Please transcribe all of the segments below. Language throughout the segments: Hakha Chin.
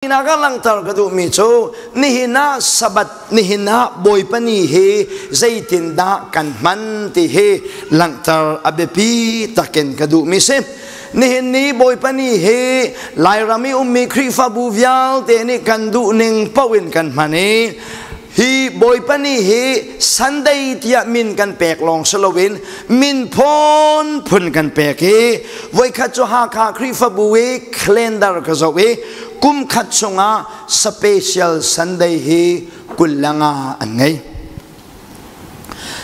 Na ka langhter ka duhmi cu nihin ah Sabbath nihin ah Bawipa ni hi zeitindah kan hman ti hi langhter a biapi takin ka duhmi si. Nihin ni Bawipa ni hi Lairam i ummi Khrihfabu vialte nih kan duhning paoh in kan hman i hi Bawipa ni hi Sunday tiah min kan pek lawng si loin min phunphun kan pek i voikhat cu Hakha Khrihfabu i calendar ka zoh i kum khat chungah special Sunday hi 25 an ngei.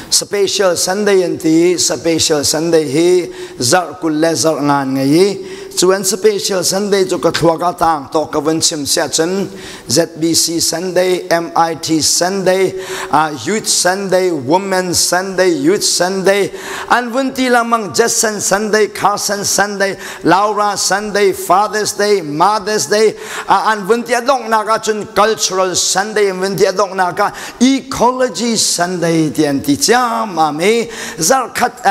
Special Sunday an ti special Sunday hi zarh 20 le zarh nga an ngei i cuan special Sunday cu ka thluak ah tang tawk ka vun chim siah cun ZBC Sunday, MIT Sunday, Youth Sunday, Women Sunday, Youth Sunday, an vun ti lengmang Jetson Sunday, Carson Sunday, Laura Sunday, Father's Day, Mother's Day, an vun ti a donghnak ahcun Cultural Sunday an vun ti a donghnak ah Ecology Sunday ti an ti ciammam i zarhkhat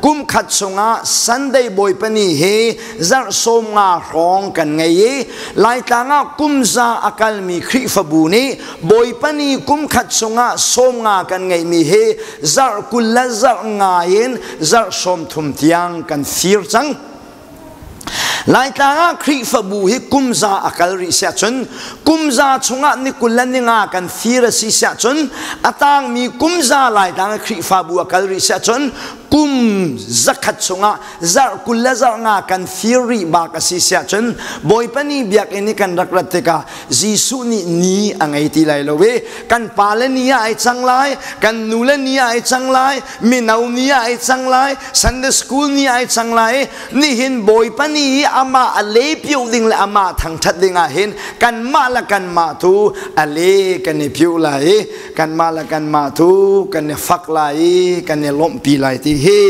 kum khat chungah Sunday Bawipa ni hi zarh 50 hrawng kan ngei i Laitlang ah kum za a kalmi Khrihfabu nih Bawipa ni kum khat chungah 50 kan ngeihmi hi zarh 20 le zarh nga in zarh 30 tiang kan fir cang. Laitlang ah Khrihfabu hi kum za a kal rih siah cun kum za chungah ni 20 le ni nga kan fir a si siah cun a tangmi kum za Laitlang ah Khrihfabu a kal rih siah cun kum 100 chungah zarh 20 le zarh nga kan fir rih bak a si siah cun Bawipa ni biakinn i kan rak rat tikah Jesuh nih ni a ngei ti lai lo i kan pale ni ah ai cang lai, kan nule ni ah ai cang lai, mino ni ah ai cang lai, Sunday school ni ah ai cang lai. Nihin Bawipa ni i amah a le pio ding le amah thangthat ding ah hin kanmah le kanmah tu a le kan i pio lai i kanmah le kanmah tu kan i fak lai i kan i lawmhpi lai ti hi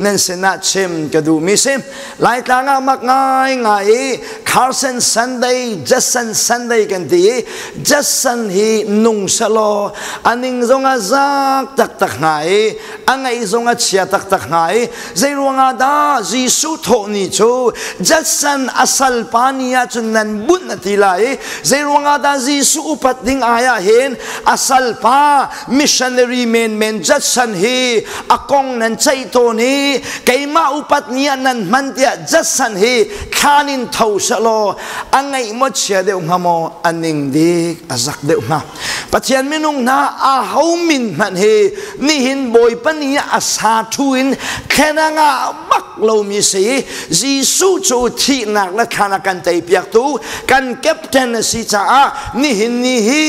nan sinah chim ka duhmi si. Laitlang ah mak ngai ngai i Carson Sunday, Jason Sunday kan ti i Jason hi nung selaw a ning zong a zak taktak hnga i a ngaih zong a chia taktak hnga i zei ruangah dah Jesuh thawh ni cu Jason a salpa ni ah cun nan bunh a ti lai i zei ruangah dah Jesuh upat ding ai ah hin a salpa missionary menmen Judson hi a kong nan ceih tawn i keimah upat ni ah nan hman tiah Judson hi thlan in tho selaw a ngaih maw chia deuh hnga maw a ning dik a zak deuh hnga Pathian minung hna a ho min hmanh hi nihin Bawipa ni ah a sa thu in thlen a ngah bak lomi si Jesuh cu thihnak le thlan a kan teipiaktu kan captain a si caah nihin ni hi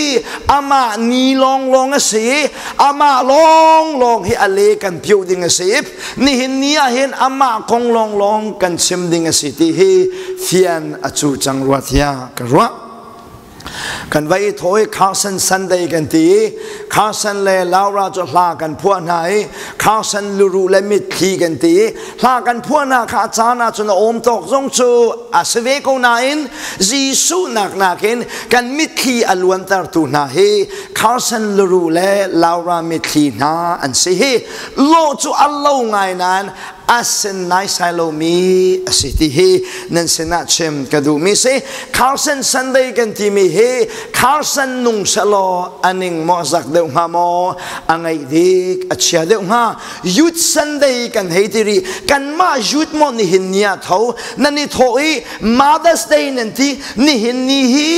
amah ni lawnglawng a si amah lawnglawng hi a le kan piuh ding a si nihin ni ah hin amah kong lawnglawng kan chim ding a si ti hi fian a cu cang rua tiah ka ruah kan va i thaw i Carson Sunday kan ti i Carson le Laura cu hla kan phuah hna i Carson luruh le mitthli kan ti i hla kan phuah hna kha a caan ah cun a awm tawk zong cu a si ve ko nain Jesuh nak nakin kan mitthli a luantertu hna hi Carson luruh le Laura mitthli hna an si hi lawh cu a lo ngai nain a sin naisai lomi a si ti hi nan sinah chim ka duhmi si Carson Sunday kan timi hi Carson nung selaw a ning maw zak deuh hnga maw a ngaih dik a chia deuh hnga Youth Sunday kan hei ti rih kanmah youth maw nihin ni ah tho nan i thawh i Mother's Day nan ti nihin ni hi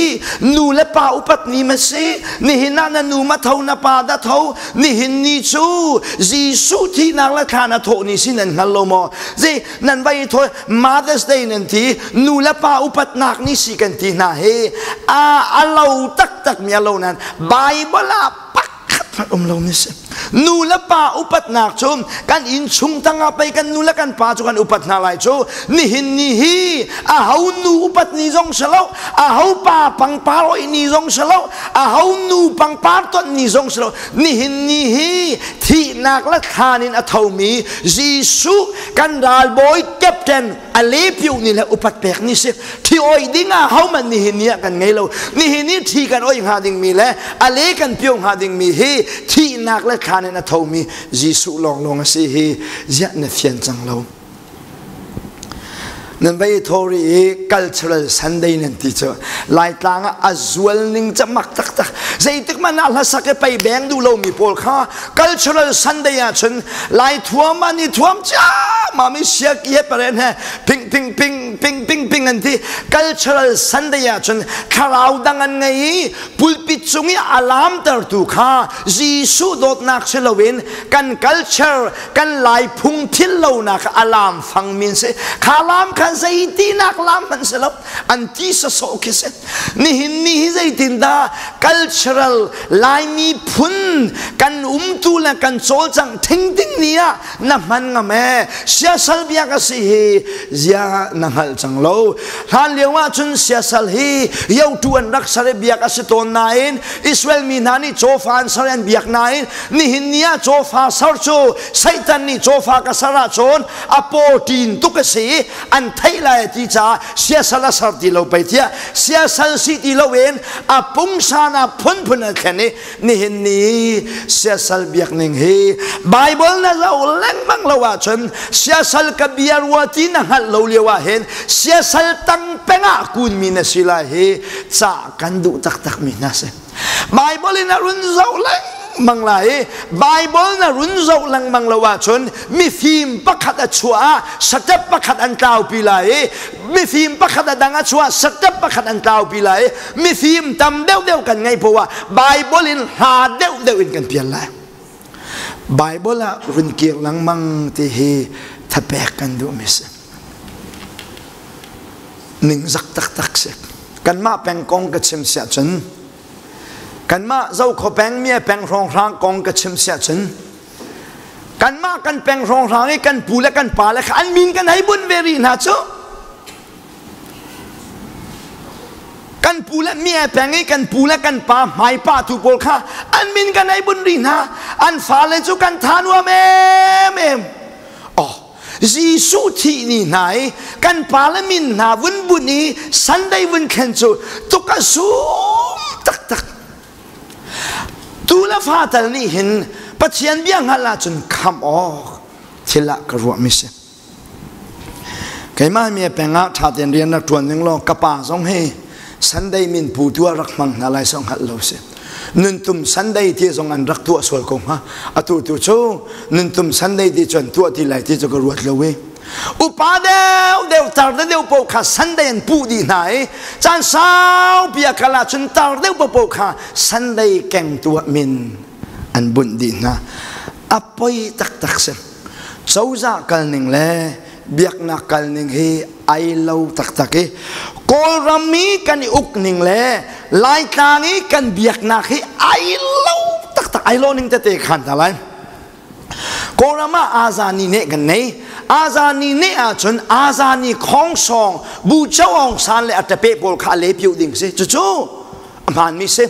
nu le pa upat ni ma si nihin ah na nu ma tho na pa da tho nihin ni cu Jesuh thihnak le thlan a thawh ni si nan hngal lo maw zi nan vai thawi Mother's Day nan ti nu le pa upatnak ni si kan ti hna hi a a lo taktak mi a lo nan Bible ah pakhat hmanh um lo mi si nu le pa upatnak cu kan inn chung tangah pei kan nu le kan pa cu kan upat hna lai cu nihin ni hi a ho nu upat ni zong si lo a ho pa pangpar oi ni zong si lo a ho nu pangpar ton ni zong si lo nihin ni hi thihnak le thlan in a thomi Jesuh kan ralbawi captain a lepiu ni le upat pek ni si thi oi ding ah homan nihin ni ah kan ngei lo nihin ni thi kan oi hnga ding mi le a le kan pio hnga ding mi hi thihnak le thlan in a thomi Jesuh lawnglawng a si hi ziah na fian cang lo. Nan vai thori i cultural Sunday nan ti cu Laitlang ah a zual ning ca mak taktak. Zeitik man ah hlasak i pei beng duh lomi pawl kha cultural Sunday ah cun Lai thuam an i thuam ciammam i siaki he paren he ping ping ping ping ping ping an ti. Cultural Sunday ah cun thlarau dang an ngei i pulpit cung i a laamtertu kha Jesuh dawtnak si loin kan culture kan Lai phung thil lonak a laam fang min si. Kha laam kha zeitinak laam hmanh si lo, an ti sasawh khi si. Nihin ni hi zeitindah cultural Laimi phun kan umtu le kan cawlcangh thing ding ni ah na hman ngam e? Siasal biak a si hi zia na hngalh cang lo. Hlan lio ah cun siasal hi yotu an rak sar i biak a si tawn nain Israel mi hna nih cawfa an sar an biak nain nihin ni ah cawfa sar cu Satan nih cawfa ka sar ahcun a pawṭin tuk a si i an theih lai ti caah siasal a sar ti lo pei tiah siasal si ti loin a pungsan ah phunphun an thlen i nihin ni siasal biak ning hi Bible na zoh lengmang lo ahcun siasal ka bia rua ti na hngalh lo lio ah hin siasal tang peng ah kunmi na si lai hi ca kan duh taktak mi hna si. Bible in a run zoh lengmang lai i Bible na run zoh lengmang lo ahcun mifim pakhat a chuah ah step pakhat an tlaupi lai i mifim pakhat a dang a chuah step pakhat an tlaupi lai i mifim tam deuhdeuh kan ngeih poah Bible in hla deuhdeuh in kan pial lai. Bible ah run kir lengmang ti hi thapek kan duhmi si. Ningzak taktak si. Kanmah peng kong ka chim siah cun, kanmah Zokhua peng mi peng hrawnghrang kong ka chim siah cun, kanmah kan peng hrawnghrang i kan pu le kan pa le kha an min kan hei bunh ve rih hna cu. Kan pu le mi peng i kan pu le kan pa hmaipa tu pawl kha an min kan hei bunh rih hna. An fale cu kan tha nuam em em. Oh, Jesuh thih ni hna i kan pa le min hna vun bunh i Sunday vun thlen cu tuk a sum taktak. Tu le fa tal nih hin Pathian bia hngalh ahcun khamh awk thil ah ka ruahmi si. Keimah mi peng ah ṭha tein rian rak ṭuan ning law ka pa zong hi Sunday min pu tu ah rak hmang hna lai song hngalh lo si. Nuntum Sunday ti zong an rak tuah sual ko hnga. Atu tu cu nuntum Sunday ti cun tuah ti lai ti cu ka ruat lo i. Upa deuh deuh tar deuh paoh kha Sunday an puh dih hna i caan saupi a kal ahcun tar deuh paoh kha Sunday keng tuah min an bunh dih hna. A poi taktak si. Cozah kalning le biaknak kalning hi ai lo taktak i Kawlram i kan i uk ning le Laitlang i kan biaknak hi ai lo taktak, ai lo ning tete khan hna lai. Kawlram ah Azani ne kan nei. Azani ne ahcun Azani khongsong Bu Cho Aung San le a ṭape pawl kha a le piu ding si. Cucu a hmaanmi si.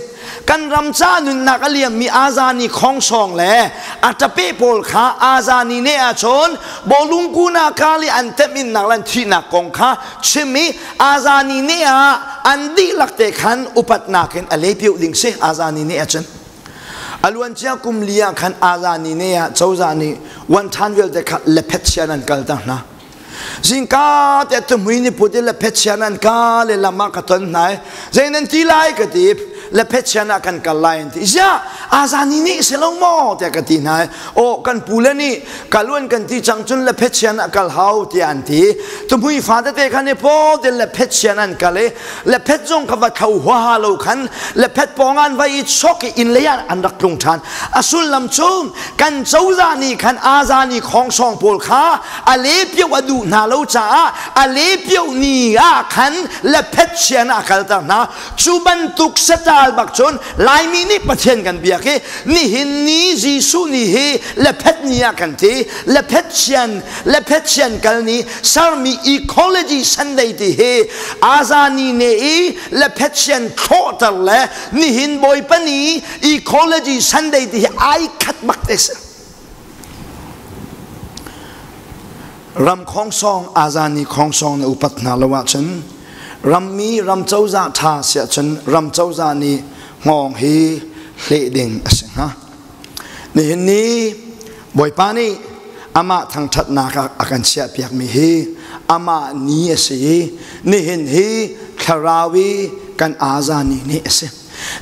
Kan ram ca nunnak a liammi Azani khongsong le a ṭape pawl kha Azani ne ahcun bawlung nak li an temhinnak le an thihnak kong kha chim i Azani ne ah an dihlak te khan upatnak in a lepiu ding si Azani ne ahcun. A luancia kum li ah khan Azani ne ah cozah nih wan ṭhan vialte kha lephet sian an kal ta hna. Zingka te tuhmui ni put i lephet sian an ka le lam ah ka ton hna i zei nan ti lai ka ti, lephet sian ah kan kal lai an ti. Ziah Azani nih si lo maw tiah ka ti hna i aw kan pu le nih kaluan kan ti cang cun lephet sian ah kal hau tiah an ti. Tuhmui fa tete khan i paw te lephet sian an kal i lephet zong kha va tho huaha lo khan lephet pawng an va i chok i inn lei ah an rak tlung ṭhan. A sullam cu kan cozah nih khan Azani khongsong pawl kha a lepio a duh hna lo caah a lepio ni ah khan lephet sian ah kalter hna. Cu bantuk satal bak cun Laimi nih Pathian kan biak i nihin ni Jesuh ni hi lephet ni ah kan ti. Lephet sian lephet sian kal ni sermi ecology Sunday ti hi Azani ne i lephet sian thlawhter le nihin Bawipa ni ecology Sunday ti hi ai khat bak te si. Ram khongsong Azani khongsong na upat hna lo ahcun rammi ram cozah ṭha si ahcun ram cozah nih hngawng hi hleh ding a si hnga. Nihin ni Bawipa nih Amah thangṭhatnak ah a kan chiahpiakmi hi amah ni a si i nihin hi thlarau i kan azani ni a si.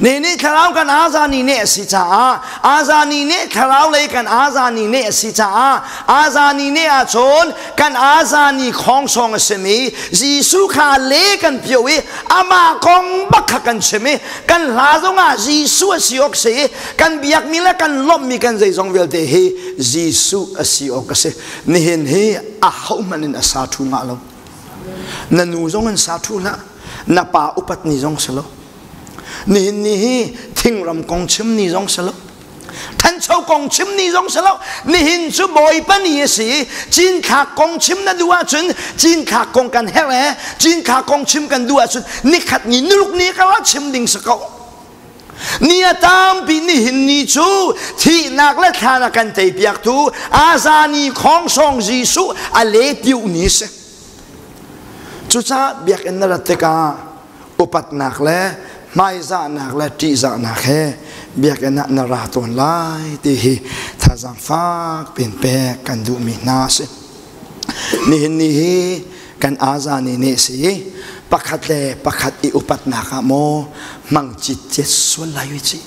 Ni nih thlarau kan azani ne a si caah azani ne thlarau lei kan azani ne a si caah azani ne ahcun kan azani khongsong a simi Jesuh kha le kan pio i amah kong bak kha kan chim i kan hla zongah Jesuh a si awk si i kan biakmi le kan lawmhmi kan zeizong vialte hi Jesuh a si awk a si. Nihin hi ahohmanh in a sa ṭhu ngah lo. Na nu zong in sa ṭhu hlah. Na pa upat ni zong si lo. Nihin ni hi thingram kong chim ni zong si lo. Thancho kong chim ni zong si lo. Nihin cu Bawipa ni a si. Cinthlak kong chim na duh ahcun cinthlak kong kan herh e. Cinthlak kong chim kan duh ahcun nikhat ni nuluk ni ka ra chim ding si ko. Ni a tampi nihin ni cu thihnak le thlan a kan teipiaktu Azani khongsong Jesuh a letiu ni si. Cucaah biakinn na rat tikah upatnak le hmaizahnak le ṭihzahnak he biakinn ah na ra tawn lai ti hi thazaang fak piin pek kan duhmi hna a si. Nihin ni hi kan azani nih si pakhat le pakhat i upatnak ah maw hmang citcet sual lai ci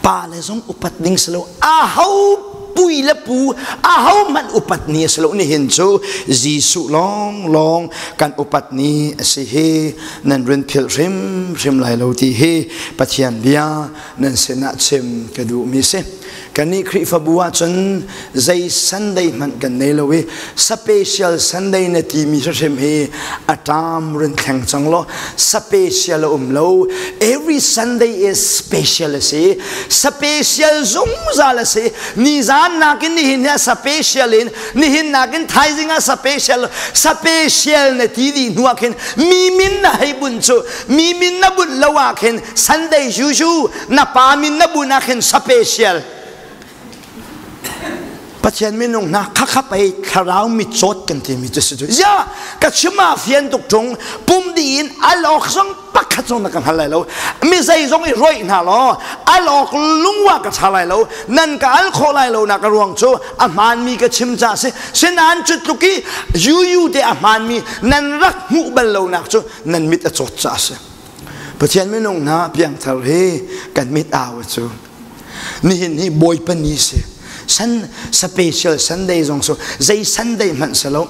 pa le zong upat ding si lo aho pui le pu aho hmanh upat ni a si lo nihin cu Jesuh lawng lawng kan upat ni a si hi nan run philh hrim hrim lai lo ti hi Pathian bia nan sinah chim ka duhmi si Kannih Khrihfabu ahcun zei Sunday hmanh kan nei lo i special Sunday na timi hrim hi a ṭam run thleng cang law special a um lo. Every Sunday is special a si. Special zungzal a si. Nizan nakin nihin hi a special in nihin nakin thaizing ah special special na ti dih hnu ah khin mi min na hei bunh cu mi min na bunh lo ah khin Sunday juju na pa min na bun ah khin special Pathian minung hna khakha pei thlarau mitcawt kan timi cu si cu ya ka chim ah fian tuk tung pum di in alok zong pakhat zong na ka hngal lai lo mi zei zong i roih hna law alok lungwa ka tha lai lo nan ka al khawh lai lo nak a ruang cu a hmaanmi ka chim ca si sinan cu tluk i yu te a hmaanmi nan rak hmuh bal lo nak cu nan mit a cawt ca si Pathian minung hna piangthar hi kan mit au cu nihin hi Bawipa ni si san special Sunday zong so zei Sunday hmanh si lo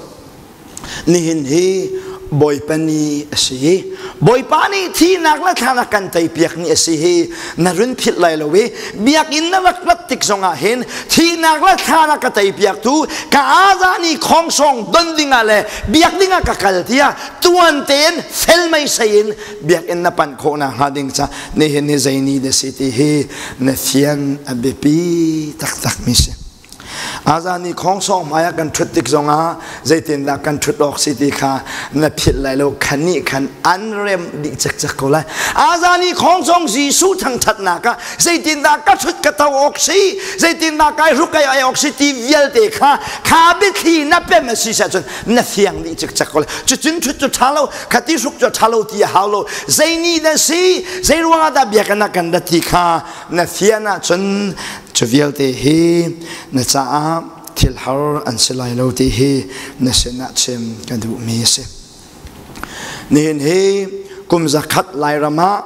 nihin hi Bawipa ni a si Bawipa nih thihnak le thlanak kan teipiak ni a si hi na run philh lai lo i biakinn na rak rat tik zongah hin thihnak le thlanak ka teipiak tu ka aza ni khongsong don dingah le biak dingah ka kal tiah tuan tein fel meisei in biakinn na panh khawh nakhnga ding ca nihin hi zei ni na si ti hi na fian a biapi taktak mi si azani khongsong hmai ah kan ṭhut tik zongah zeitindah kan ṭhut awk si ti kha na philh lai lo khan nih khan an rem dih cekcek ko lai azani khongsong Jesuh thangṭhatnak ah zeitindah ka ṭhut ka to awk si zeitindah kai hruk kai ai awk si ti vialte kha kha biathli na pem a si cun na fiang dih cikcek ko cucun ṭhut cu ṭha lo khati hruk cu ṭha lo ti a hau lo zei ni na si zei ruangah dah bia kan kan rat ti kha na fian ahcun cu vialte hi na caah thil har an si lai lo ti hi na sinah chim ka duhmi a si nihin hi kum zakhat Lairam ah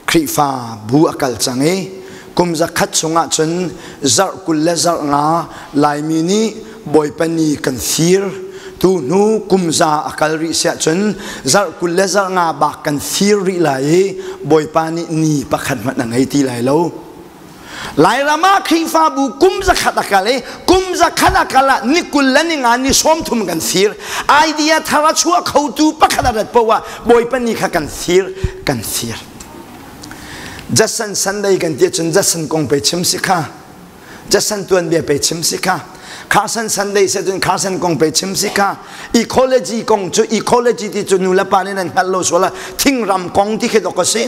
Khrihfa bu a kal cang i kum zakhat chungah cun zarh 20 le zarh nga Laimi nih Bawipa ni kan fir tu hnu kum za a kal rih siah cun zarh 20 le zarh nga bak kan fir rih lai i Bawipa nih ni pakhat hmanh a ngei ti lai lo. Lairam ah Khrihfabu kum zakhat a kal i kum zakhat a kal ah ni 20 le ni nga ni 30 kan fir. Idea thar a chuah khotu pakhat a rat poah ah Bawipa ni kha kan fir kan fir. Jason Sunday kan ti cun Jason kong pe chim si kha. Jason tuanbia pe chim si kha. Carson Sunday se cun Carson kong pe chim si kha. Ecology kong cu ecology ti cu nu le pa nih nan hngalh lo sual ah thingram kong ti khi dok a si.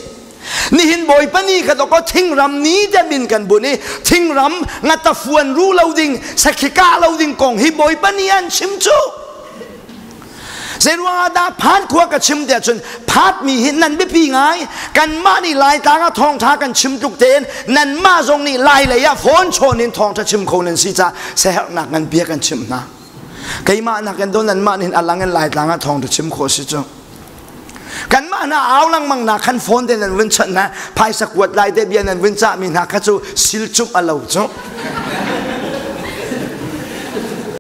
Nihin Bawipa ni kha dawkaw thingram ni te min kan bun i thingram ngatafuan ru lo ding sakhi kah lo ding kong hi Bawipa ni an chim cu. Zeiruang ah dah phan khua ka chim tiah cun phatmi hi nan biapi ngai. Kanmah nih Laitlang ah thawngtha kan chim tluk tein nanmah zong nih Lai lei ah phone chawn in thawngtha chim kho nan si caah siaherhnak ngan bia kan chimh hna. Keimah nakin do nanmah nih alang in Laitlang ah thawngtha chim khawh si cu. Kanmah hna au lengmang na khan phone te nan vun chawnh hna, phaisa kuat lai te bia nan vun cahmi hna kha cu silcumh a lo cu.